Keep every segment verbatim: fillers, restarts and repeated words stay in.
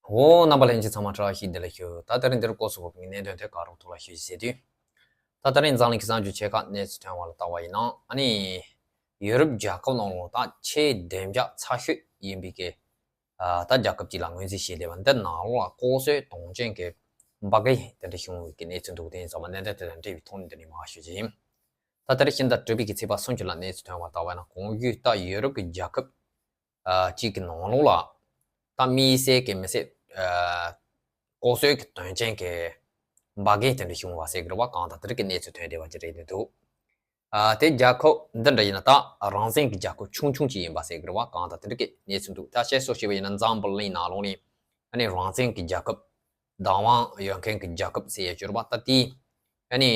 འོ། རྣམ་པ་ལྷན་རྒྱས་ཚང་མ་བཀྲ་ཤིས་བདེ་ལེགས་ཞུ། ད་དེ་རིང་འདིར་སྐོར་སུ་བབས་པའི་གནད་དོན་དེ་ག་རོགས་ཐོག་ལ་ཞུ་ཞིག་ཟེར་དུས། ད་དེ་རིང་འཛམ་གླིང་གི་གསར་འགྱུར་ཆེ་ཁག་གནས་ཚུལ་ཐོན་པ་ལ་བལྟ་བ་ཡིན་ན། ཨ་ནི་ཡུ་རོབ་རྒྱལ་ཁབ་ནང་ལོགས་ད་ཆེས་བདེ་འཇགས་ཚ་ཤོས་ཡིན་པའི་གི་ཨ་ད་རྒྱལ་ཁབ་ཅིག་ལ་ངོས་འཛིན་བྱས་བསྡད་པ་འདི་ནང་ལོགས་ལ་ལྐོག་གསོད་དོན་རྐྱེན་གྱི་འབར་གས་དེ་འདྲ་བྱུང་བའི་གི་གནས་ཚུལ་འདུག་དེ་ཡིན་ཙང་མ་གནད་དོན་དེ་དང་འབྲེལ་བའི་ཐོག་ནས་འདི་ནས་མར་ཞུ་རྒྱུ་ཡིན། ད་ལྟར་ཕྱི་ཟླ་དྲུག་པའི་གི་ཚེས་པ་སུམ་ཅུ་ལ་གནས་ཚུལ་ཐོན་པ་ལྟ་བ་ན། གོང་ཞུས་ལྟར་ཡུ་རོབ་ཀྱི་རྒྱལ་ཁབ་ཨ་གཅིག་གི་ནང་ལོགས་ལ་ད་དམིགས་བསལ་གྱི་མི་སེར་ཨ་ལྐོག་གསོད་ཀྱི་དོན་རྐྱེན་གྱི་འབར་གས་དེ་འདྲ་བྱུང་བ་ཟེར་གི་རེད་བ། གང་ལྟར་དེ་འདྲ་གི་གནས་ཚུལ་ཐོན་བསྡད་པ་ཅིག་རེད་འདུག་ཨ་དེ་རྒྱལ་ཁབ་འདི་འདྲ་ཡིན་ན་ད་རང་བཙན་གྱི་རྒྱལ་ཁབ་ཆུང་ཆུང་ཅིག་ཡིན་པ་ཟེར་གི་རེད་བ། གང་ལྟར་དེ་འདྲ་གི་གནས་ཚུལ་འདུག་ད་བཤད་སྲོལ་བྱས་པ་ཡིན་ན་འཛམ་བུ་གླིང་ནང་ལོགས་ནས་ཨ་ནི་རང་བཙན་གྱི་རྒྱལ་ཁབ་བདག་དབང་ཡོད་མཁན་གྱི་རྒྱལ་ཁབ་ཟེར་ཡ་ཅིག་ཡོད་རེད་བ། ད་དེའི་ཨ་ནི་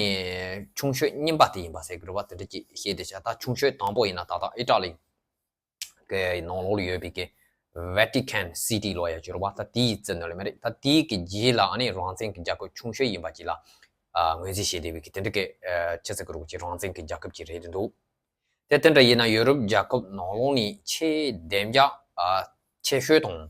ཆུང་ཤོས་གཉིས་པ་དེ་ཡིན་པ་ཟེར་གི་རེད་བ། དེ་འདྲ་ཅིག་བཤད་བསྡད་ཤག་ད་ཆུང་ཤོས་དང་པོ་ཡིན་ན་ད་ལྟ་ཨི་ཊ་ལི་གི་ནང་ལོགས་ལ་ཡོད་པའི་གི་Vatican City་ལབ་ཡ་ཅིག་ཡོད་རེད་བ། ད་དེའི་རྩ་ནས་ལ་མ་རེད། ད་དེའི་གི་རྗེས་ལ་ཨ་ནི་རང་བཙན་གྱི་རྒྱལ་ཁབ་ཆུང་ཤོས་ཡིན་པ་ཅིག་ལ་ཨ་ངོས་འཛིན་བྱས་བསྡད་པའི་གི་དེ་འདྲ་གི་ཨ་ཆི་ཟེར་གི་རེད་བ། ཅིག་རང་བཙན་གྱི་རྒྱལ་ཁབ་ཅིག་རེད་འདུག་དེ་དེ་འདྲ་ཡིན་ན་ཡུ་རོབ་རྒྱལ་ཁབ་ནང་ལོགས་ནས་ཆེས་བདེ་འཇགས་ཨ་ཆེ་ཤོས་དང་།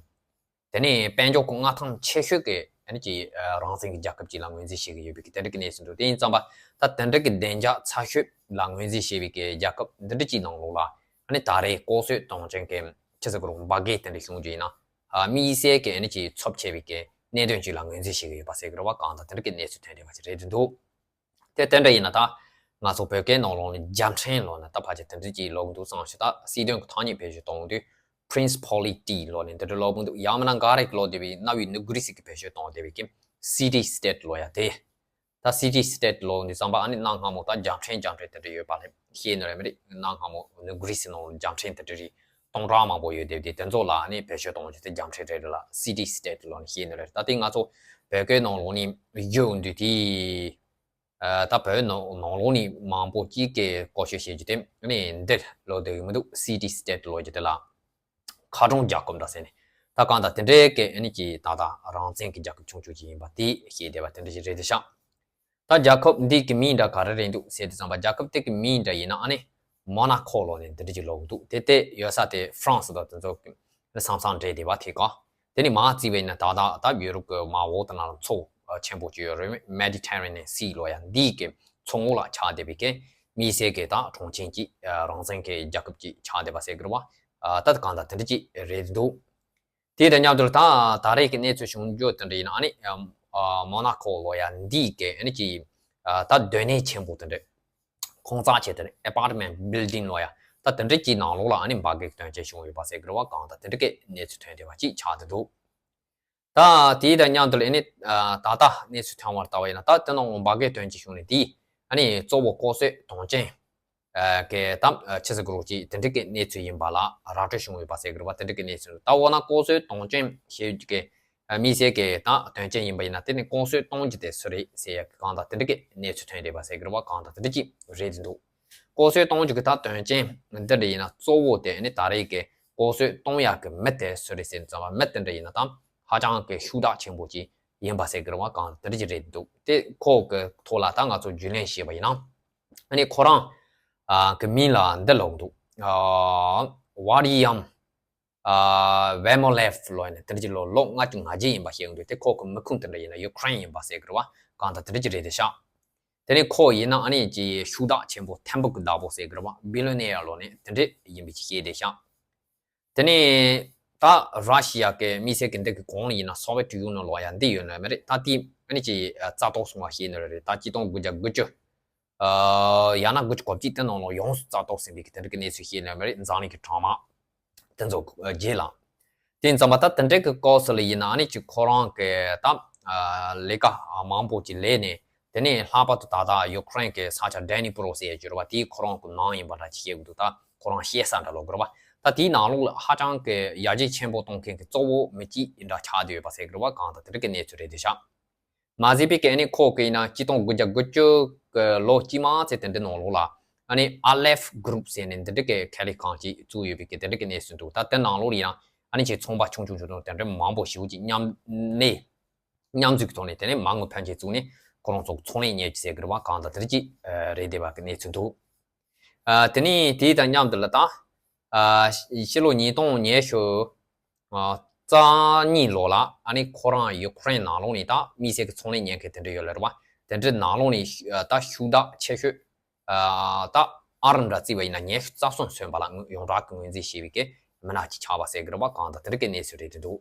དེ་ནས་དཔལ་འབྱོར་གྱི་མངའ་ཐང་ཆེ་ཤོས་ཀྱི་ཨ་ནི་ཅིག་ཨ་རང་བཙན་གྱི་རྒྱལ་ཁབ་ཅིག་ལ་ངོས་འཛིན་བྱེད་ཀྱི་ཡོད་པའི་གི་དེ་འདྲ་གི་གནས་ཚུལ་འདུག་དེ་ཡིན་ཙང་པ་ད་དེ་འདྲ་གི་བདེ་འཇགས་ཚ་ཤོས་ལ་ངོས་འཛིན་བྱེད་པའི་གི་རྒྱལ་ཁབ་འདི་འདྲ་ཅིག་ནང་ལོགས་ལ་ཨ་ནི་ད་རེས་ལྐོག་གསོད་དོན་རྐྱེན་གྱི་ཆི་ཟེར་གི་རེད་བ། འབར་གས་དེ་འདྲ་བྱུང་རྒྱུ་ཡིན་ན་ཨ་དམིགས་བསལ་གྱི་ཨ་ནི་ཅིག་ཚབས་ཆེ་བའི་གི་གནད་དོན་ཅིག་ལ་ངོས་འཛིན་བྱེད་ཀྱི་ཡོད་པ་ཟེར་གི་རེད་བ། གང་ལྟར་དེ་འདྲ་གི་གནས་ཚུལ་ཐོན་བསྡད་པ་ཅིག་རེད་འདུག་དེ་དེ་འདྲ་ཡིན་ན་ད་ང་ཚོ་བོད་སྐད་ནང་ལོགས་ནས་རྒྱལ་ཕྲན་ལབ་ན་ད་ཕལ་ཆེར་དེ་འདྲ་ཅིག་ལབ་ཀྱི་འདུག་བསམ་ཞིག་ད་སྲིད་དོན་གྱི་ཐ་སྙད་བེད་སྤྱོད་གཏོང་དུས་Principality་ལབ་ནས་འདི་འདྲ་ལབ་ཀྱི་འདུག་ཡང་མིན་ན་འགའ་རེས་ལབ་བསྡད་པའི་གནའ་བོའི་ནུབ་གྷི་རི་སི་གི་བེད་སྤྱོད་གཏོང་བསྡད་པའི་གི་City State་ལབ་ཡ་དེ། ད་City State་ལབ་ནས་བསམ་པ་ཨ་ནི་གནའ་སྔ་མོ་ད་རྒྱལ་ཕྲན་རྒྱལ་ཕྲན་དེ་འདྲ་ཡོད་པ་ལས་ཤེས་ནི་རེད་མི་རེད། གནའ་སྔ་མོ་ནུབ་གྷི་རི་སི་ནང་རྒྱལ་ཕྲན་དེ་འདྲ་རེད། སྟོང་ཕྲག་མང་པོ་ཡོད་བསྡད་དེ་དེ་ཚོ་ལ་ཨ་ནི་བེད་སྤྱོད་གཏོང་རྒྱུ་དེ་རྒྱལ་ཕྲན་རེད་ལ། City State་ལབ་ནས་ཤེས་ནི་རེད། ད་དེ་ང་ཚོ་བོད་སྐད་ནང་ལོགས་ནས་བསྒྱུར་དུས་དེ། ཨ་ད་བོད་ནང་ནང་ལོགས་ནས་མང་པོ་གཅིག་གིས་བཀོལ་སྤྱོད་བྱེད་རྒྱུ་དེ་ནི་འདིར་ལབ་བསྡད་ཀྱི་མི་འདུག City State་ལབ་རྒྱུ་དེ་ལ་མཁར་གྲོང་རྒྱལ་ཁབ་འདྲ་ཟེར་ནས། ད་གང་ལྟར་དེ་འདྲའི་གི་ཨ་ནི་ཅིག་ད་ལྟ་རང་བཙན་གྱི་རྒྱལ་ཁབ་ཆུང་ཆུང་ཅིག་ཡིན་པ་དེ་ཤེས་བསྡད་པ་དེ་འདྲ་ཞིག་རེད་དེ་ཤག་ད་རྒྱལ་ཁབ་འདི་གི་མིང་འདྲ་ག་རེ་རེད་འདུག་ཟེར་དུས་ཙམ་པ་རྒྱལ་ཁབ་དེ་གི་མིང་འདྲ་ཡིན་ན་ཨ་ནི་Monaco་ལབ་ནས་འདི་འདྲ་ཅིག་ལབ་ཀྱི་འདུག་དེ་དེ་ཡོད་ས་དེ་France་དང་དེ་ཚོ་གི་ས་མཚམས་འདྲེས་བསྡད་པ་དེ་ག་དེ་ནས་མར་བརྩིས་པ་ཡིན་ན་ད་ལྟ་ད་ཡུ་རོབ་ཀྱི་མར་འོག་དེ་ནང་ལ་མཚོ་ཆེན་པོ་ཅིག་ཡོད་རེད། Mediterranean Sea་ལབ་ཡ་འདིའི་གི་མཚོ་ངོས་ལ་ཆགས་བསྡད་པའི་གི་དམིགས་བསལ་གྱི་ད་གྲོང་ཁྱེར་གྱི་རང་བཙན་གྱི་རྒྱལ་ཁབ་ཅིག་ཆགས་བསྡད་པ་ཟེར་གི་རེད་བ། ད་གང་ལྟར་དེ་འདྲ་ཅིག་རེད་འདུག་དེ་དང་མཉམ་དུ་ད་ད་རེས་ཀྱི་གནས་ཚུལ་བྱུང་རྒྱུ་དེ་འདྲ་ཡིན་ན་ཨ་ནི་Monaco་ལབ་ཡ་འདིའི་གི་ཨ་ནི་ཅིག་ད་སྡོད་གནས་ཆེན་པོ་དེ་འདྲ། ཁོང་ཚང་ཆེ་དེར་apartment building་ལབ་ཡ་ད་དེ་འདྲ་གྱི་ནང་ལོགས་ལ་ཨ་ནི་འབར་གས་དོན་རྐྱེན་བྱུང་ཡོད་པ་ཟེར་གི་རེད་བ། གང་ལྟར་དེ་འདྲ་གི་གནས་ཚུལ་ཐོན་བསྡད་པ་ཅིག་ཆགས་བསྡད་འདུག་ད་དེའི་དང་མཉམ་དུ་ལ་ཨ་ནི་ད་ལྟ་གནས་ཚུལ་ཐོན་པར་ལྟ་བ་ཡིན་ན་ད་དེ་ནང་འབར་གས་དོན་རྐྱེན་བྱུང་ནས་དེ་ཨ་ནི་གཙོ་བོ་ལྐོག་གསོད་དོན་རྐྱེན་གི་ད་ཆི་ཟེར་གི་རེད་བ། ཅིག་དེ་འདྲ་གི་གནས་ཚུལ་ཡིན་པ་ལ་ར་སྤྲོད་བྱུང་ཡོད་པ་ཟེར་གི་རེད་བ། དེ་འདྲ་གི་གནས་ཚུལ་ད་འོ་ན་ལྐོག་གསོད་དོན་རྐྱེན་ཞེས་ཀྱི་དམིགས་བསལ་གྱི་ད་དོན་རྐྱེན་ཡིན་པ་ཡིན་ན་དེ་ནི་ལྐོག་གསོད་གཏོང་རྒྱུ་དེ་སུ་རེད་ཟེར་ཡ་གི་གང་ལྟར་དེ་འདྲ་གི་གནས་ཚུལ་ཐོན་བསྡད་པ་ཟེར་གི་རེད་བ། གང་ལྟར་དེ་འདྲ་གི་རེད་འདུག་ལྐོག་གསོད་གཏོང་རྒྱུ་གི་ད་དོན་རྐྱེན་འདི་འདྲ་ཡིན་ན་གཙོ་བོ་དེ་ནི་ད་རེས་ཀྱི་ལྐོག་གསོད་གཏོང་ཡག་གི་མི་དེ་སུ་རེད་ཟེར་ཙམ་པ་མི་དེ་འདྲ་ཡིན་ན་ད་ཧ་ཅང་གི་ཤུགས་དྲག་ཆེན་པོ་ཅིག་ཡིན་པ་ཟེར་གི་རེད་བ། གང་ལྟར་དེ་འདྲ་ཅིག་རེད་འདུག་དེ་ཁོ་གི་ཐོག་ལ་ད་ང་ཚོ་རྒྱུས་ལོན་བྱས་པ་ཡིན་ན་ཨ་ནི་ཁོ་རང་གི་མིང་ལ་འདི་ལབ་འདུག Waryam Vemolev་ལབ་ནས་དེ་འདྲ་ཅིག་ལོ་ལོ་ལྔ་བཅུ་ང་བརྒྱད་ཡིན་པ་ཤེས་ཀྱི་འདུག་དེ་ཁོ་གི་མི་ཁུངས་དེ་འདྲ་ཡིན་ན་ཡུ་ཁུ་རེན་ཡིན་པ་ཟེར་གི་རེད་བ། གང་ལྟར་དེ་འདྲ་ཅིག་རེད་དེ་ཤག་དེ་ནས་ཁོ་ཡིན་ན་ཨ་ནི་ཅིག་ཤུགས་དྲག་ཆེན་པོ་ཐེམ་བུ་གི་བདག་པོ་ཟེར་གི་རེད་བ། Billionaire་ལབ་ནས་དེ་འདྲ་ཡིན་པའི་ཅིག་ཤེས་དེ་ཤག་དེ་ནས་ད་ར་ཤི་ཡ་གི་དམིགས་བསལ་གི་འདི་གི་གོང་ལ་ཡིན་ན་Soviet Union་ལབ་ཡ་འདི་ཡོད་ནི་མ་རེད། ད་དེ་ཨ་ནི་ཅིག་རྩ་གཏོར་སོང་བ་ཤེས་ནི་རེད། ད་གཅིག་སྟོང་དགུ་བརྒྱ་དགུ་བཅུ། ཡང་ན་དགུ་བཅུ་གོ་གཅིག་དེ་ནང་ལ་ཡོངས་སུ་རྩ་གཏོར་ཟིན་པའི་གི་དེ་འདྲ་གི་གནས་ཚུལ་ཤེས་ནི་མ་རེད། འཛམ་གླིང་གི་གྲང་དམག་དེ་ཚོ་རྗེས་ལ། དེ་ཙམ་པ་ད་དེ་འདྲ་གི་སྐབས་སུ་ལ་ཡིན་ན་ཨ་ནི་ཅིག་ཁོ་རང་གི་ད་ལས་ཀ་མང་པོ་ཅིག་ལས་ནས་དེ་ནས་ལྷག་པར་དུ་ད་ལྟ་ཡུ་ཁུ་རེན་གི་ས་ཆ་Dnipro་ཟེར་ཡ་ཅིག་ཡོད་རེད་བ། དེའི་ཁོ་རང་གི་ནང་ཡིན་པ་འདྲ་ཅིག་བཤད་ཀྱི་འདུག་ད་ཁོ་རང་བཤད་ས་འདྲ་ལབ་དགོས་རེད་བ། ད་དེའི་ནང་ལོགས་ལ་ཧ་ཅང་གི་ཡར་རྒྱས་ཆེན་པོ་གཏོང་མཁན་གི་གཙོ་བོ་མི་གཅིག་འདྲ་ཆགས་བསྡད་ཡོད་པ་ཟེར་གི་རེད་བ། གང་ལྟར་དེ་འདྲ་གི་གནས་ཚུལ་རེད་དེ་ཤག་མ་ཟད་པའི་གི་ཨ་ནི་ཁོ་གི་ཡིན་ན་གཅིག་སྟོང་དགུ་བརྒྱ་དགུ་བཅུ་གི་ལོ་དཀྱིལ་མ་ཚེ་དེ་འདྲའི་ནང་ལོགས་ལ་ཨ་ནི་Aleph Group་ཟེར་ནས་འདི་འདྲ་གི་ཁེ་ལས་ཁང་ཅིག་བཙུགས་ཡོད་པའི་གི་དེ་འདྲ་གི་གནས་ཚུལ་འདུག་ད་དེ་ནང་ལོགས་ལ་ཡང་ཨ་ནི་ཆེ་ཚོང་པ་ཆུང་ཆུང་ཆུང་ཆུང་དེ་འདྲ་མང་པོ་ཞེ་པོ་ཅིག་མཉམ་གནས་མཉམ་འཛུལ་གྱི་ཐོག་ནས་དེ་ནས་མ་དངུལ་ཕོན་ཆེ་བཙུགས་ནས་ཁོ་རང་ཚོ་ཚོང་ལས་གཉེར་གྱི་ཟེར་གི་རེད་བ། གང་ལྟར་དེ་འདྲ་ཅིག་རེད་བསྡད་པ་གི་གནས་ཚུལ་འདུག་ཨ་དེ་ནས་དེ་དང་མཉམ་དུ་ལ་ད་ཨ་ཕྱི་ལོ་ཉིས་སྟོང་ཉི་ཤུ་ཨ་ རྩ་གཉིས་ལོ་ལ་ཨ་ནི་ཁོ་རང་ཡུ་ཁུ་རེན་ནང་ལོགས་ནས་ད་དམིགས་བསལ་གྱི་ཚོང་ལས་གཉེར་མཁན་དེ་འདྲ་ཡོད་ལ་རེད་བ། དེ་འདྲའི་ནང་ལོགས་ནས་ད་ཤུགས་དྲག་ཆེ་ཤོས་ད་ཨ་རི་འདྲ་བརྩིས་པ་ཡིན་ན་ཉི་ཤུ་རྩ་གསུམ་སོན་པ་ལ་ཡོངས་གྲགས་ཀྱི་ངོས་འཛིན་བྱས་པའི་གི་མི་སྣ་ཅིག་ཆགས་པ་ཟེར་གི་རེད་བ། གང་ལྟར་དེ་འདྲ་གི་གནས་ཚུལ་རེད་འདུག་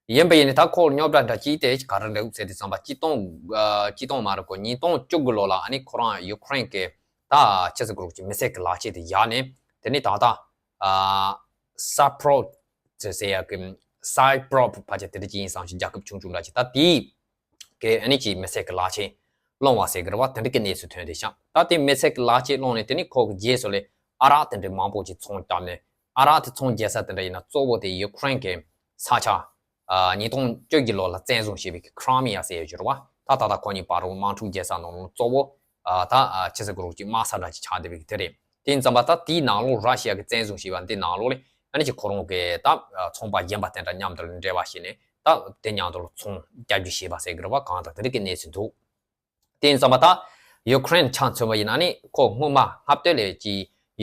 ཡིན་པ་ཡིན་ནའི་ད་ཁོ་རྙོག་དྲ་འདྲ་ཅིག་དེ་ག་རེ་འདྲ་ཟེར་དུས་ཙམ་པ་སྤྱི་སྟོང་ཨ་སྤྱི་སྟོང་མ་རེད་ཁོ་ཉིས་སྟོང་བཅུ་དགུ་ལོ་ལ་ཨ་ནི་ཁོ་རང་ཡུ་ཁུ་རེན་གི་ད་ཆི་ཟེར་དགོས་རེད་ཀྱི་མི་སེར་གི་ལག་ཁྱེར་དེ་བཞག་ནས་དེ་ནི་ད་ལྟ་ཨ་སཱ་པྲོ་ཟེར་ཡ་གི་སཱ་པྲོ་ཕལ་ཆེར་དེ་འདྲ་ཅིག་ཡིན་བསམ་ཞིག་རྒྱལ་ཁབ་ཆུང་ཆུང་འདྲ་ཅིག་ད་དེའི་གི་ཨ་ནི་ཅིག་མི་སེར་གི་ལག་ཁྱེར་སློང་བ་ཟེར་གི་རེད་བ། དེ་འདྲ་གི་གནས་ཚུལ་ཐོན་ཏེ་ཤག་ད་དེ་མི་སེར་གི་ལག་ཁྱེར་སློང་ནས་དེ་ནི་ཁོ་གི་རྗེས་སུ་ལས་ཨ་རག་དེ་འདྲ་མང་པོ་ཅིག་ཚོང་བརྒྱབ་ནས་ཨ་རག་དེ་ཚོང་རྒྱག་ས་དེ་འདྲ་ཡིན་ན་གཙོ་བོ་དེ་ཡུ་ཁུ་རེན་གི་ས་ཆ་ཨ་ཉིས་སྟོང་བཅོ་བརྒྱད་ལོ་ལ་བཙན་བཟུང་བྱས་པའི་ཁི་རི་མི་ཡ་ཟེར་ཡ་ཅིག་རེད་བ། ད་ད་ལྟ་ཁོ་གཉིས་བར་དུ་དམག་འཁྲུག་རྒྱག་ས་ནང་ལོགས་གཙོ་བོ་ཨ་ད་ཨ་ཆི་ཟེར་དགོས་རེད་ཀྱི་དམག་ས་འདྲ་ཅིག་ཆགས་བསྡད་པའི་གི་དེ་རེད། དེ་ཡིན་ཙམ་པ་ད་དེའི་ནང་ལོགས་ར་ཤི་ཡ་གི་བཙན་བཟུང་བྱས་པ་འདི་ནང་ལོགས་ལས་ཨ་ནི་ཅིག་ཁོ་རང་གི་ད་ཚོང་པ་གཞན་པ་དེ་འདྲ་མཉམ་དུ་འབྲེལ་བ་བྱས་ནས་ད་དེ་མཉམ་དུ་ཚོང་རྒྱག་རྒྱུ་བྱས་པ་ཟེར་གི་རེད་བ། གང་ལྟར་དེ་འདྲ་གི་གནས་ཚུལ་འདུག་དེ་ཡིན་ཙམ་པ་ད་ཡུ་ཁུ་རེན་ཆ་མཚོན་པ་ཡིན་ན་ནི་ཁོ་སྔོན་མ་སྔ་བལྟས་ལས་ཀྱི་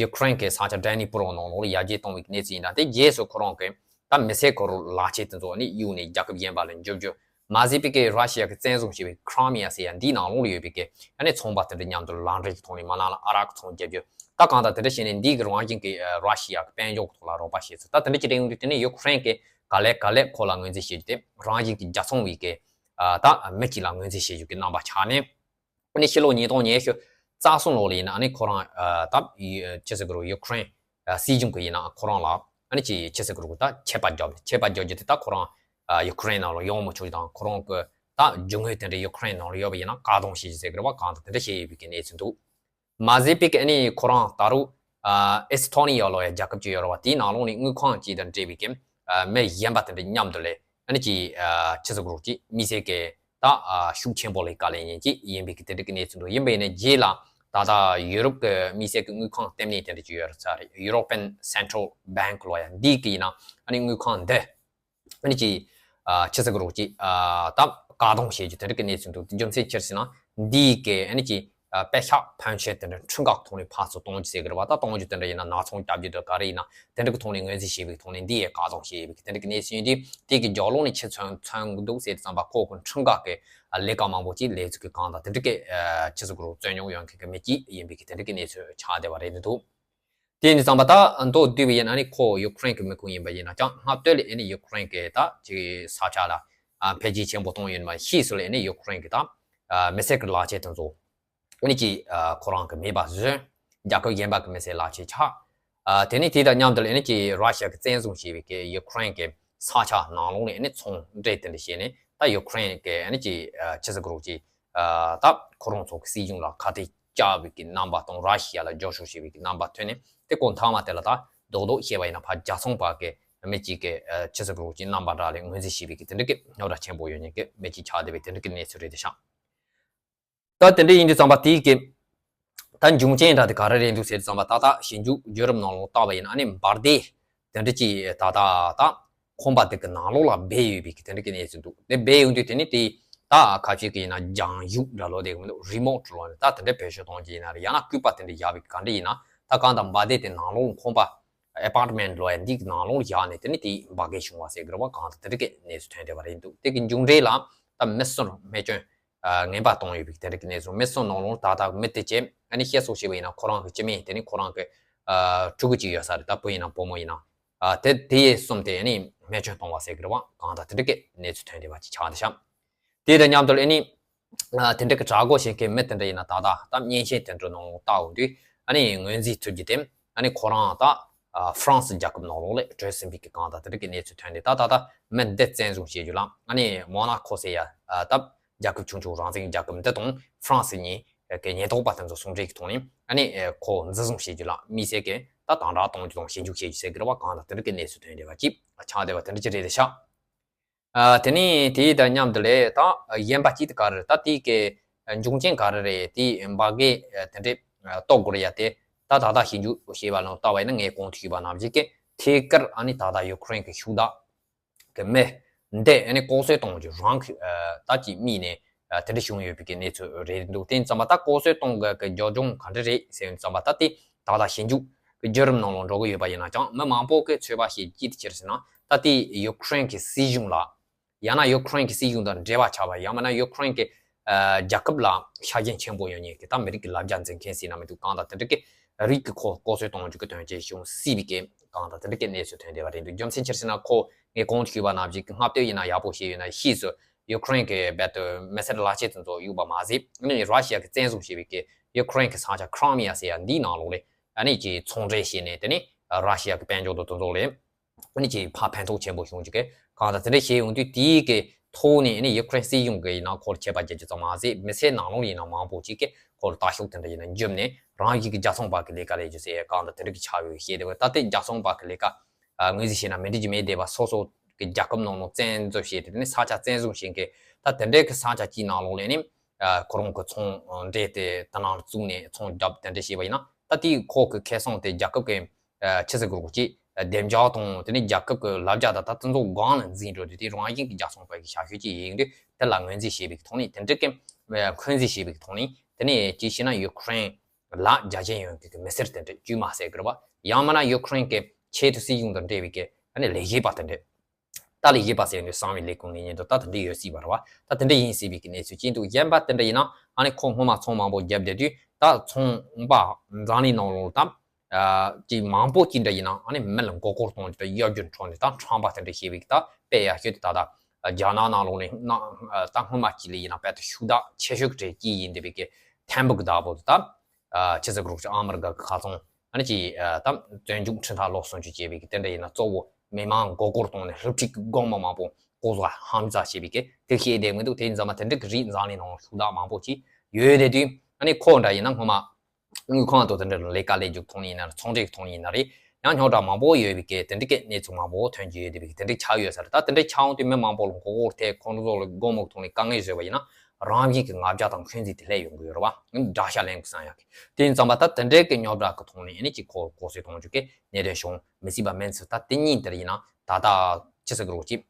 ཡུ་ཁུ་རེན་གྱི་ས་ཆ་ཌི་ནི་པྲོ་ནང་ལོགས་ལ་ཡར་རྒྱས་གཏོང་བའི་གནས་ཚུལ་ཡིན་ན་དེ་རྗེས་སུ་ཁོ་རང་གི་ད་མི་སེར་ཁོ་རང་ལག་ཁྱེར་དེ་ཚོ་ནི་གཡུགས་ནས་རྒྱལ་ཁབ་གཞན་པ་ལ་འཇོག་རྒྱུ་མ་ཟད་པའི་གི་ར་ཤི་ཡ་གི་བཙན་བཟུང་བྱས་པའི་ཁི་རི་མི་ཡ་ཟེར་ཡ་འདིའི་ནང་ལོགས་ལ་ཡོད་པའི་གི་ཨ་ནི་ཚོང་པ་དེ་འདྲ་མཉམ་དུ་ལག་འབྲེལ་གྱི་ཐོག་ནས་མ་ནང་ལ་ཨ་རག་གི་ཚོང་རྒྱག་རྒྱུ་ད་གང་ལྟར་དེ་འདྲ་བྱས་ནས་འདིའི་གི་རང་བཞིན་གྱི་ར་ཤི་ཡ་གི་དཔལ་འབྱོར་གྱི་ཐོག་ལ་རོགས་པ་བྱས་ཚུལ་ད་དེ་འདྲ་ཅིག་རེད་འོང་དུས་དེ་ནི་ཡུ་ཁུ་རེན་གྱི་ག་ལེ་ག་ལེ་ཁོ་ལ་ངོས་འཛིན་བྱེད་རྒྱུ་དེ་རང་བཞིན་གྱི་རྒྱལ་ཚོང་བའི་གི་ཨ་ད་མི་གཅིག་ལ་ངོས་འཛིན་བྱེད་རྒྱུ་གི་རྣམ་པ་ཆགས་ནས། ཨ་ནི་ཕྱི་ལོ་ཉིས་སྟོང་ཉི་ཤུ་རྩ་གསུམ་ལོ་ལ་ཡིན་ན་ཨ་ནི་ཁོ་རང་ཨ་ད་ཆི་ཟེར་གི་རུ་ཡུ་ཁུ་རེན་ཨ་སྲིད་གཞུང་གི་ཡིན་ན་ཁོ་རང་ལ་ཨ་ནི་ཅི་ཆི་ཟེར་གི་རུ་ད་ཆད་པ་བརྒྱབ་ཆད་པ་བརྒྱབ་རྒྱུ་དེ་ད་ཁོ་རང་ཨ་ཡུ་ཁུ་རེན་ནང་ལ་ཡོང་མི་ཆོག་རྒྱུ་དང་ཁོ་རང་གི་ད་རྒྱུ་དངོས་དེ་འདྲ་ཡུ་ཁུ་རེན་ནང་ལ་ཡོད་པ་ཡིན་ན་བཀག་སྡོམ་བྱེད་རྒྱུ་ཟེར་གི་རུ་བ་གང་དང་དེ་འདྲ་བྱས་ཡོད་པའི་གི་གནས་ཚུལ་འདུག་མ་ཟད་པའི་གི་ཨ་ནི་ཁོ་རང་ད་རུང་ཨ་ཨེ་སི་ཐོ་ནི་ཡ་ལོ་ཡ་རྒྱལ་ཁབ་ཅིག་ཡོད་རེད་བ། དེའི་ནང་ལོགས་ནས་དངུལ་ཁང་ཅིག་དང་འབྲེལ་བའི་གི་ཨ་མི་གཞན་པ་དེ་འདྲ་མཉམ་དུ་ལས་ཨ་ནི་ཅི་ཨ་ཆི་ཟེར་གི་རུ་ཅི་དམིགས་བསལ་གི་ད་ཨ་ཤུགས་ཆེན་པོ་ལས་དཀའ་ལས་ཉན་ཅིག་ཡིན་པའི་གི་དེ་འདྲ་གི་གནས་ཚུལ་འདུག་ཡིན་པ་ཡིན་ན་རྗེས་ལ་ད་ལྟ་ཡུ་རོབ་གི་དམིགས་བསལ་གི་དངུལ་ཁང་ལྟེ་གནས་དེ་འདྲ་ཅིག་ཡོད་རེད་ས་རེད། European Central Bank ལོ་ཡ་འདི་གི་ཡིན་ན་ཨ་ནི་དངུལ་ཁང་འདི་ཨ་ནི་ཅི་ཨ་ཆི་ཟེར་གི་རུ་ཅི་ཨ་ད་བཀག་སྡོམ་བྱེད་རྒྱུ་དེ་འདྲ་གི་གནས་ཚུལ་འདུག་རྒྱུ་མཚན་ཅི་རེད་ཟེར་ན་འདི་གི་ཨ་ནི་ཅི་ཨ་པེ་ཤག་ཕོན་ཆེན་དེ་འདྲ་ཁྲིམས་འགལ་ཐོག་ནས་ཕར་ཚུར་གཏོང་རྒྱུ་ཟེར་གི་རེད་བ། ད་གཏོང་རྒྱུ་དེ་འདྲ་ཡིན་ན་ནག་ཚོང་རྒྱག་རྒྱུ་དང་ག་རེ་ཡིན་ན་དེ་འདྲ་གི་ཐོག་ནས་ངོས་འཛིན་བྱས་པའི་ཐོག་ནས་འདི་ཡི་བཀག་སྡོམ་བྱས་ཡོད་པའི་དེ་འདྲ་གི་གནས་ཚུལ་ཡིན་དུས་དེ་གི་རྒྱབ་ལོགས་ནས་ཆི་མཚོན་མཚོན་གི་འདུག་ཟེར་དུས་ཙམ་པ་ཁོ་གི་ཁྲིམས་འགལ་གི་ལས་ཀ་མང་པོ་ཅིག་ལས་ཚུལ་གི་གང་དང་དེ་འདྲ་གི་ཆི་ཟེར་གི་རུ་རྩོད་རྙོག་ཡོང་མཁན་གི་མི་གཅིག་ཡིན་པའི་གི་དེ་འདྲ་གི་གནས་ཚུལ་ཆགས་བསྡད་པ་རེད་འདུག་དེ་ཡིན་དུས་ཙམ་པ་ད་མདོར་བསྡུས་པ་ཡིན་ན་ནི་ཁོ་ཡུ་ཁུ་རེན་གྱི་མི་ཁུངས་ཡིན་པ་ཡིན་ན་ཀྱང་སྔ་བལྟས་ལ་ཨེ་ནི་ཡུ་ཁུ་རེན་གྱི་ད་ཅིག་ས་ཆ་ལ་འཕེལ་རྒྱས་ཆེན་པོ་གཏོང་ཡོད་མ་ཤེས་སུ་ལ་ཨེ་ནི་ཡུ་ཁུ་རེན་གྱི་ད་མི་སེར་གྱི་ལག་ཁྱེར་དེ་ཚོ་ཨེ་ནི་ཅིག་ཁོ་རང་གི་མེད་པ་བཟོས། རྒྱལ་ཁབ་གཞན་པ་གི་མི་སེར་ལག་ཁྱེར་ཆགས། དེ་ནི་དེ་དང་མཉམ་དུ་ལ་ཨེ་ནི་ཅིག་ར་ཤི་ཡ་གི་བཙན་བཟུང་བྱས་པའི་གི་ཡུ་ཁུ་རེན་གྱི་ས་ཆ་ནང་ལོགས་ནས་ཨེ་ནི་ཚོང་འབྲེལ་དེ་འདྲ་བྱས་ནས་ད་ཡུ་ཁུ་རེན་གྱི་ཨེ་ནི་ཅིག་ཆི་ཟེར་གི་རུ་ཅིག་ད་ཁོ་རང་ཚོ་གི་སྲིད་གཞུང་ལ་ཁ་གཏད་བཅག་པའི་གི་རྣམ་པ་དང་ར་ཤི་ཡ་ལ་རྒྱབ་སྐྱོར་བྱེད་པའི་གི་རྣམ་པ་ཐོན་ནས་དེ་ཀོ་མཐའ་མ་དེ་ལ་ད་རྡོག་རྡོག་བཤད་པ་ཡིན་ན་ཕར་རྒྱ་ཚོང་པ་གི་མི་གཅིག་གི་ཆི་ཟེར་གི་རུ་གཅིག་རྣམ་པ་འདྲ་ལས་ངོས་འཛིན་བྱེད་པའི་གི་དེ་འདྲ་གི་རྙོག་དྲ་ཆེན་པོ་ཡོད་མཁན་གི་མི་གཅིག་ཆགས་བསྡད་པའི་དེ་འདྲ་གི་གནས་ཚུལ་རེད་དེ་ཤག་ད་དེ་འདྲ་ཡིན་དུས་ཙམ་པ་དེའི་གི་ད་འབྱུང་རྐྱེན་འདྲ་དེ་ག་རེ་རེད་འདུག་ཟེར་དུས་ཙམ་པ་ད་ལྟ་ཞིབ་འཇུག་བརྒྱུད་རིམ་ནང་ལོགས་བལྟ་བ་ཡིན་ན་ཨ་ནི་འབར་མདེལ་དེ་འདྲ་གཅིག་ད་ལྟ་ད་ཁང་པ་དེ་གི་ནང་ལོགས་ལ་སྦས་ཡོད་པའི་གི་དེ་འདྲ་གི་གནས་ཚུལ་འདུག་དེ་སྦས་ཡོང་དུས་དེ་ནི་དེ་ད་ཁ་ཤས་ཀྱི་ཡིན་ན་རྒྱང་བཞུགས་འདྲ་ལོ་དེ་གི་མི་འདུག་རི་མོ་ཊི་ལོ་ནི་ད་དེ་འདྲ་བེད་སྤྱོད་གཏོང་རྒྱུ་ཡིན་ན་རེད། ཡང་ན་སྐུད་པ་དེ་འདྲ་བཞག་པའི་ག་འདྲ་ཡིན་ན་ད་གང་ལྟར་འབར་མདེལ་དེ་ནང་ལོགས་ཁང་པ་ཨེ་པར་ཊི་མེན་ཊི་ལོ་ཡ་འདི་གི་ནང་ལོགས་བཞག་ནས་དེ་ནི་དེ་འབར་གས་བྱུང་བ་ཟེར་གི་རེད་བ། གང་ལྟར་དེ་འདྲ་གི་གནས་ཚུལ་ཐོན་བསྡད་པ་རེད་འདུག་དེ་གི་མཇུག་འབྲས་ལ་ད་མི་གསུམ་རྨས་སྐྱོན་ངན་པ་བཏང་ཡོད་པའི་དེ་འདྲ་གི་གནས་ཚུལ། མི་གསུམ་ནང་ལོགས་ད་ལྟ་མི་དེ་ཅེ་ཨ་ནི་བཤད་སོགས་བྱས་པ་ཡིན་ན་ཁོ་རང་གི་སྤྱི་མིང་དེ་ནི་ཁོ་རང་གི་ཕྲུ་གུ་གཅིག་ཡོད་ས་རེད། ད་བུ་ཡིན་ན་བུ་མོ་ཡིན་ན་དེ་དེ་ཡས་གསུམ་དེ་ཨ་ནི་རྨས་སྐྱོན་བཏང་བ་ཟེར་གི་རེད་བ། གང་ལྟར་དེ་འདྲ་གི་གནས་ཚུལ་ཐོན་བསྡད་པ་ཅིག་ཆགས་འདུག་ཤག་དེ་དང་མཉམ་དུ་ཨ་ནི་དེ་འདྲ་གི་དྲག་རྒོལ་བྱེད་མཁན་མི་དེ་འདྲ་ཡིན་ན་ད་ལྟ་ད་མཉེན་ཆས་དེ་འདྲ་ནང་ལོགས་བལྟ་འོང་དུས་ཨ་ནི་ངོས་འཛིན་ཐུབ་རྒྱུ་དེ་ཨ་ནི་ཁོ་རང་ད་ཧྥ་རན་སི་རྒྱལ་ཁབ་ནང་ལོགས་ལ་བྲོས་ཟིན་པའི་གི་གང་ལྟར་དེ་འདྲ་གི་གནས་ཚུལ་ཐོན་ཏེ་ད་ད་ལྟ་མི་འདི་བཙན་བཟུང་བྱེད་རྒྱུ་ལ་ཨ་ནི་མོ་ན་ཁོ་ཟེར་ཡ་ད་རྒྱལ་ཁབ་ཆུང་ཆུང་རང་བཙན་རྒྱལ་ཁབ་འདི་དང་ཧྥ་རན་སི་གཉིས་གི་ཉེན་རྟོག་པ་དེ་ཚོ་ཟུང་འབྲེལ་གྱི་ཐོག་ནས་ཨ་ནི་ཁོ་འཛིན་བཟུང་བྱེད་རྒྱུ་ལ་དམིགས་བསལ་གྱི་ད་དམ་དྲག་གཏོང་རྒྱུ་དང་ཞིབ་འཇུག་བྱེད་རྒྱུ་ཟེར་གི་རེད་བ། གང་ལྟར་དེ་འདྲ་གི་གནས་ཚུལ་ཐོན་བསྡད་པ་ཅིག་ཆགས་བསྡད་པ་དེ་འདྲ་ཅིག་རེད་དེ་ཤག་ཨ་དེ་ནས་དེའི་དང་མཉམ་དུ་ལས་ད་གཞན་པ་གཅིག་དེ་ག་རེ་རེད། ད་དེའི་གི་འབྱུང་རྐྱེན་ག་རེ་རེད། དེའི་འབར་གས་དེ་འདྲས་རྟོགས་དགོས་རེད་ཡ། དེ་ད་ད་ལྟ་ཞིབ་འཇུག་བྱས་པ་ནང་ལྟ་བ་ཡིན་ན་ངས་གོང་དུ་ཞུས་པ་ནང་བཞིན་གི་ཐད་ཀར་ཨ་ནི་ད་ལྟ་ཡུ་ཁུ་རེན་གི་ཤུགས་དྲག་གི་མི་འདི་ཨ་ནི་ལྐོག་གསོད་གཏོང་རྒྱུ་རང་གི་ད་ཀྱི་དམིགས་ནས་དེ་འདྲ་བྱུང་ཡོད་པའི་གི་གནས་ཚུལ་རེད་འདུག་དེ་ཙམ་པ་ད་ལྐོག་གསོད་གཏོང་གི་གི་རྒྱབ་ལྗོངས་ག་འདྲ་རེད་ཟེར་ཙམ་པ་ད་དེ་ད་ལྟ་ཞིབ་འཇུག་གི་བརྒྱུད་རིམ་ནང་ལ་འགྲོ་གི་ཡོད་པ་ཡིན་ན་ཀྱང་མི་མང་པོ་གི་ཚོད་དཔག་བྱས་ཀྱི་དེ་ཕྱིར་ཟེར་ན་ ད་ལྟའི་ཡུ་ཀེ་རེན་གྱི་སྲིད་གཞུང་ལ། ཡང་ན་ཡུ་ཀེ་རེན་གྱི་སྲིད་གཞུང་དང་འབྲེལ་བ་ཆགས་པ། ཡང་མིན་ན་ཡུ་ཀེ་རེན་གྱི་ཨ་རྒྱལ་ཁབ་ལ་ཤ་རྒྱན་ཆེན་པོ་ཡོད་མཁན་གྱི་ད་མི་རིགས་ཀྱི་ལ་རྒྱ་འཛིན་མཁན་ཟེར་ན་མི་འདུག་གང་ལྟར་དེ་འདྲ་གི་རིགས་ཀྱི་ཁོ་ལྐོག་གསོད་གཏོང་རྒྱུ་གི་དོན་རྐྱེན་བྱུང་སྲིད་པའི་གི་གང་ལྟར་དེ་འདྲ་གི་གནས་ཚུལ་ཐོན་བསྡད་པ་རེད་འདུག་རྒྱུ་མཚན་ཅི་ཟེར་ན་ཁོ་ངས་གོང་དུ་ཞུས་པ་ནང་བཞིན་གྱི་སྔ་བལྟས་ཡིན་ན་ཡག་པོ་ཞིག་ཡོད་ན་ཕྱིས་སུ་ཡུ་ཀེ་རེན་གྱི་རྦད་དེ་མི་སེར་ལག་ཆས་དེ་ཚོ་གཡུགས་པ་མ་ཟད། ཨ་ནི་ར་ཤི་ཡ་གི་བཙན་བཟུང་བྱས་པའི་གི་ཡུ་ཀེ་རེན་གྱི་ས་ཆ་ཁྲི་མི་ཡ་ཟེར་ཡ་འདིའི་ནང་ལོགས་ལ་ཨ་ནི་ཀྱི་ཚོང་འབྲེལ་བྱས་ནས། དེ་ནི་ར་ཤི་ཡ་གི་དཔལ་འབྱོར་དང་དེ་ཚོ་ལ་ཨ་ནི་ཀྱི་ཕར་ཕན་ཐོགས་ཆེན་པོ་བྱུང་ཅིག་གི་གང་ལྟར་དེ་འདྲ་བྱས་ཡོང་དུས། དེའི་གི་ཐོག་ནས་ཨ་ནི་ཡུ་ཀེ་རེན་སྲིད་གཞུང་གི་ཡིན་ན་ཁོར་ཆད་པ་རྒྱག་རྒྱུ་ཙམ་མ་ཟད། མི་སེར་ནང་ལོགས་ཡིན་ན་མང་པོ་ཅིག་གི་ཁོར་ལྟ་ཞོག་དེ་འདྲ་ཡིན་ན་འཇོམས་ནས་རང་བཞིན་གྱི་རྒྱལ་ཚོང་པ་གི་ལས་ཀ་ལས་རྒྱུ་ཟེར་གང་ལྟར་དེ་འདྲ་གི་ཆགས་ཡོད་བཤད་དེ། ད་ལྟའི་རྒྱལ་ཚོང་པ་གི་ལས་ཀ་ཨ་ངོས་འཛིན་བྱས་ན་མི་འགྲིག་རྒྱུ་མེད་བསྡད་པ། སོ་སོ་གི་རྒྱལ་ཁབ་ནང་ལོགས་བཙན་འཛུལ་བྱས་ཏེ། དེ་ནས་ས་ཆ་བཙན་བཟུང་བྱེད་མཁན། ད་དེ་འདྲའི་གི་ས་ཆ་གཅིག་ནང་ལོགས་ལ་ནི་ཨ་ཁོ་རང་གི་ཚོང་འབྲེལ་དེ་དེ་ནང་ལ་བཙུགས་ནས་ཚོང་རྒྱབ་དེ་འདྲ་བྱས་པ་ཡིན་ན། ད་དེའི་ཁོ་གི་ཁེ་བཟང་དེ་རྒྱལ་ཁབ་ཀྱི་ཨ་ཆི་ཟེར་དགོས་རེད། ཅིག་བདེ་འཇགས་དང་། དེ་ནས་རྒྱལ་ཁབ་ཀྱི་ལ་རྒྱ་དང་ད་དེ་ཚོ་སྒང་ལ་འཛིན་འགྲོ་དུས། དེ་རང་བཞིན་གྱི་རྒྱལ་ཚོང་པ་གི་ཤ་ཤོད་ཅིག་ཡིན་དུས། དེ་ལ་ངོས་འཛིན་བྱས་པའི་ཐོག་ནས། དེ་འདྲ་གི་ཨ་འཁོན་འཛིན་བྱས་པའི་ཐོག་ནས། དེ་ནས་ཅིག་བྱས་ན་ཡུ་ཀེ་རེན་ལ་རྒྱ་ཆེན་ཡོད་མཁན་གྱི་མི་སེར་དེ་འདྲ་དཀྱུས་མ་ཟེར་དགོས་རེད་པ། ཡང་མིན་ན་ཡུ་ཀེ་རེན་གྱི་ཆེས་མཐོའི་སྲིད་གཞུང་དང་འབྲེལ་བའི་གི་ཨ་ནི་ལས་བྱེད་པ་དེ་འདྲ། ད་ལས་བྱེད་པ་ཟེར་དུས་གསང་བའི་ལས་ཁུངས་ངེས་ཉིད་དུ་ད་དེ་འདྲ་ཡིན་སྲིད་པ་རེད་པ། ད་དེ་འདྲ་ཡིན་སྲིད་པའི་གི་གནས་ཚུལ་ཅིག་འདུག་གཞན་པ་དེ་འདྲ་ཡིན་ན་ཨ་ནི་ཁོ་སྔོན་མ་ཚོང་མང་པོ་བརྒྱབ་བསྡད་དུས། ད་ཚོང་པ་འཛམ་གླིང་ནང་ལོགས་ད་ཨ་ཅིག་མང་པོ་ཅིག་འདྲ་ཡིན་ན་ཨ་ནི་མི་ལ་མགོ་སྐོར་གཏོང་རྒྱུ་དང་གཡོ་སྒྱུ་འཕྲོག་ནས་ད་ཁྲམ་པ་དེ་འདྲ་བྱས་པའི་གི་ད་དཔེ་ཡག་ཤོས་དེ་ད་ད་རྒྱ་ནག་ནང་ལོགས་ནས་ན་ད་སྔོན་མ་ཅིག་ལ་ཡིན་ན་དཔེ་ད་ཤུགས་དྲག་ཆེ་ཤོས་ཀྱི་གྲས་ཅིག་ཡིན་བསྡད་པའི་གི་ཐེམ་བུ་གི་བདག་པོ་དེ་ད། ཨ་ཆི་ཟེར་དགོས་རེད། ཨ་མི་རི་ཀ་གི་ཁ་ཚོང་ཨ་ནི་ཅིག་ཨ་ད་བཙོན་འཇུག་ཁྲིམས་ཐག་ལོག་སོང་ཆུ་བྱས་པའི་གི་དེ་འདྲ་ཡིན་ན། གཙོ་བོ་མི་མང་མགོ་སྐོར་གཏོང་ནས་སློབ་ཁྲིད་ཀྱི་དགོངས་པ་མང་པོ་ལྐོག་ཟ་ཧམ་ཟ་བྱས་པའི་གི་དེ་བཤད་བསྡད་མི་འདུག་དེ་ཡིན་ཙང་མ་དེ་འདྲ་གི་རིགས་འཛམ་གླིང་ནང་ཤུགས་དྲག་མང་པོ་ཅིག་ཡོད་བསྡད་དུས། ཨ་ནི་ཁོ་འདྲ་ཡིན་ན་སྔོན་མ་དངུལ་ཁང་དང་དེ་འདྲ་ལ་ལས་ཀ་ལས་རྒྱུ་ཐོག་ནས་ཡིན་ན་རེད། ཚོང་འབྲེལ་གྱི་ཐོག་ནས་ཡིན་ན་རེད། ཡང་རྙོག་དྲ་མང་པོ་ཡོད་པའི་གི་དེ་འདྲ་གི་གནས་ཚུལ་མང་པོ་ཐོན་གྱི་ཡོད་བསྡད་པའི་གི་དེ་འདྲ་ཆགས་ཡོད་ས་རེད། ད་དེ་འདྲ་ཆགས་ཡོང་དུས་མི་མང་པོ་ལ་མགོ་སྐོར་ཐེབས། ཁོང་ཚོ་ལ་དགོང་མོ་ཐོག་ནས་དཀའ་ངལ་བཟོས་པ་ཡིན་ན། རང་བཞིན་གྱི་ང་རྒྱལ་དང་འཁོན་འཛིན་དེ་སླེབས་ཡོང་གི་ཡོད་རེད་པ། དགྲ་ཤ་ལེན་དགོས་བསམ་ཡག་གི། དེ་ཡིན་ཙང་མ་ད་དེ་འདྲའི་གི་རྙོག་དྲ་གི་ཐོག་ནས་ཨ་ནི་ཅིག་ཁོ་ལྐོག་གསོད་གཏོང་རྒྱུ་གི་གནད་དོན་བྱུང་མི་སྲིད་པ་མིན་ཚུལ། ད་དེ་གཉིས་དེར་ཡིན་ན་ད་ལྟ་ཅི་ཟེར་དགོས་རེད། ཅིག་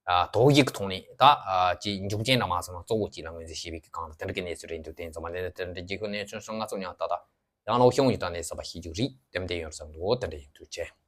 ཨ་དོགས་ཡིག་གི་ཐོག་ནས་ད་ཨ་ཅིག་འཇུག་ཅན་འདྲ་མ་ཟེར་ན་གཙོ་བོ་ཅིག་ལ་ངོས་འཛིན་བྱེད་པའི་གི་གང་ལ་དེ་འདྲ་གི་གནས་ཚུལ་རེད་འདུག་དེ་ཡིན་ཙང་མ་དེ་འདྲ་དེ་འདྲ་རྒྱལ་ཁབ་གནས་ཚུལ་སོང་ང་ཚོ་ཉག་ད་ད་ཡང་ལོ་གཞུང་ཡིན་ད་ནས་ས་པ་ཤེས་རྒྱུ་རེད། དེ་འདྲ་ཡོང་བསམ་འདུག་དེ་འདྲ་ཡིན། ཐུགས་རྗེ་ཆེ།